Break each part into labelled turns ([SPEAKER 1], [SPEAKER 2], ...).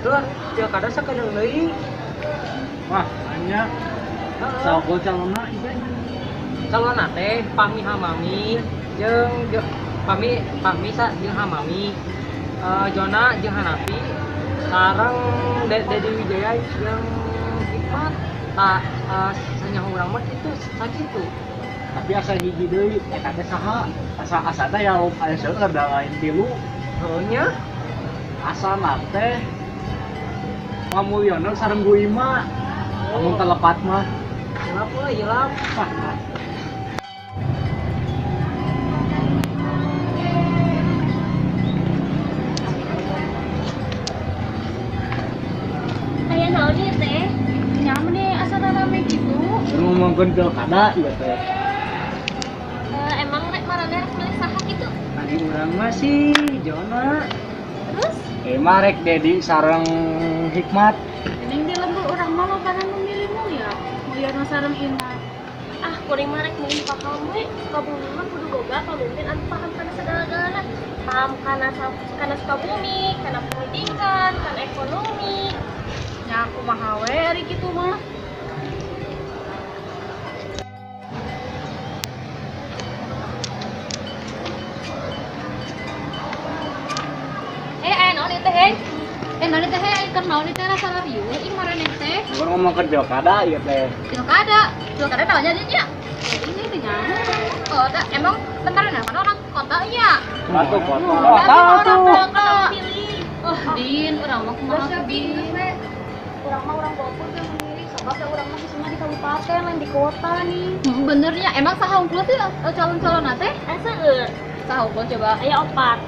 [SPEAKER 1] Tuh, pilkada sakedeung deui.
[SPEAKER 2] Wah, anya
[SPEAKER 1] Heeh.
[SPEAKER 2] saha calonna ieu?
[SPEAKER 1] Calonna teh Fahmi Hamami jeung Fahmi Fahmi sa jeung Hamami. Jona jeung Hanafi sareng Dedi Wijaya jeung Hikmat. Tah sanyaho urang mah kitu sakitu.
[SPEAKER 2] Tapi asa hiji deui eta teh saha? Asa asa teh ya aya seueur kada lain tilu.
[SPEAKER 1] Heuh nya.
[SPEAKER 2] Asana teh Pak Mulyono sareng Bu Ima. Lamun telepat mah.
[SPEAKER 1] Hilap euy, hilap.
[SPEAKER 3] Aya naon ieu teh?
[SPEAKER 4] Nya meni asa rame gitu.
[SPEAKER 2] Ngomongkeun pilkada ieu teh.
[SPEAKER 3] Emang rek maraneh rek milih saha kitu?
[SPEAKER 1] Tadi urang mah sih Jona.
[SPEAKER 3] Terus
[SPEAKER 2] Emang rek Dedi sareng Hikmat.
[SPEAKER 4] Geuning di lembur urang mah lobana nu milih Mulya. Mulyono sareng Ima.
[SPEAKER 3] Ah, kuring mah rek milih paham we. Sukabumi mah kudu boga pamimpin anu paham kana segala-galana. Paham kana kana Sukabumi, kana pendidikan, kana ekonomi.
[SPEAKER 4] Nya kumaha we ari kitu mah.
[SPEAKER 5] Eh, naon ieu teh, hei? Eh, naon ieu teh, hei? Keur naon ieu teh rasa riuh ih maraneh teh?
[SPEAKER 2] Urang ngomongkeun pilkada ieu teh.
[SPEAKER 5] Pilkada. Pilkada naon nya nya? Ini teh nya. Oh, da, emang bentar nah, mana orang kota nya?
[SPEAKER 2] Batu kota.
[SPEAKER 1] Kota tuh.
[SPEAKER 5] Kota.
[SPEAKER 3] Pilih.
[SPEAKER 5] Oh, Din, urang mah kumaha tuh, Din?
[SPEAKER 4] Urang mah urang Bogor yang memilih sabab da urang mah semua di kabupaten lain di kota nih.
[SPEAKER 5] Benernya, emang saha unggul sih calon-calon teh?
[SPEAKER 3] Seueur.
[SPEAKER 5] Saha unggul coba?
[SPEAKER 3] Aya opat.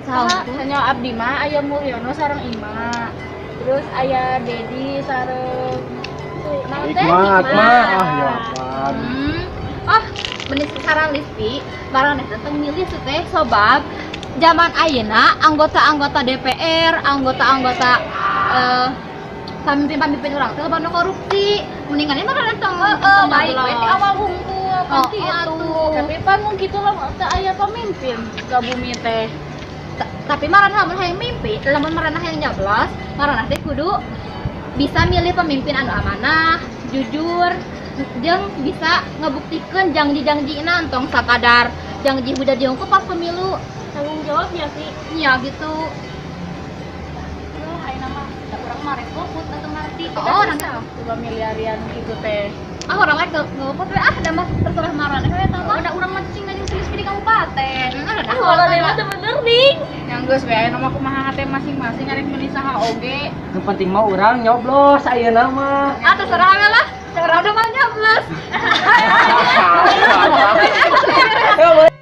[SPEAKER 5] Saha unggul?
[SPEAKER 4] Hanya abdi mah aya Mulyono sareng Ima. Terus aya Dedi sareng
[SPEAKER 5] Naon teh?
[SPEAKER 2] Hikmat mah ah ya apaan.
[SPEAKER 5] Oh, bener secara Lispi, maraneh teh teu milih sih teh sobab zaman ayeuna anggota-anggota DPR, anggota-anggota pamimpin-pamimpin urang teh loba nu korupsi. Mendingan mah maraneh tong
[SPEAKER 4] baik we ti awal hungkul kan
[SPEAKER 5] Oh,
[SPEAKER 4] kitu.
[SPEAKER 5] atuh.
[SPEAKER 4] Tapi pan mun kitu lah teu aya pamimpin ka bumi teh.
[SPEAKER 5] Tapi maraneh lamun hayang mimpi, lamun maraneh hayang nyoblos, maraneh teh kudu bisa milih pemimpin anu amanah, jujur, jeung bisa ngebuktikeun janji-janjina entong sakadar janji udah diungkep pas pemilu.
[SPEAKER 3] Tanggung jawabnya sih.
[SPEAKER 5] Nya gitu.
[SPEAKER 4] Duh, ayeuna mah da urang mah rek golput atau ngarti.
[SPEAKER 5] Oh, orang teh.
[SPEAKER 4] Coba miliarian kitu teh.
[SPEAKER 5] Ah, orang lain golput we ah, da mah terserah maraneh we eta mah.
[SPEAKER 4] Da urang mah cicing jeung Lispi di kabupaten.
[SPEAKER 5] Ah,
[SPEAKER 3] Maraneh mah teu bener ning.
[SPEAKER 4] Yang geus we ayeuna mah kumaha hate masing-masing arek milih saha oge.
[SPEAKER 1] Nu penting mah urang nyoblos ayeuna mah.
[SPEAKER 5] Ah, terserah we lah. Orang udah mau nyoblos.
[SPEAKER 1] Ya, boleh.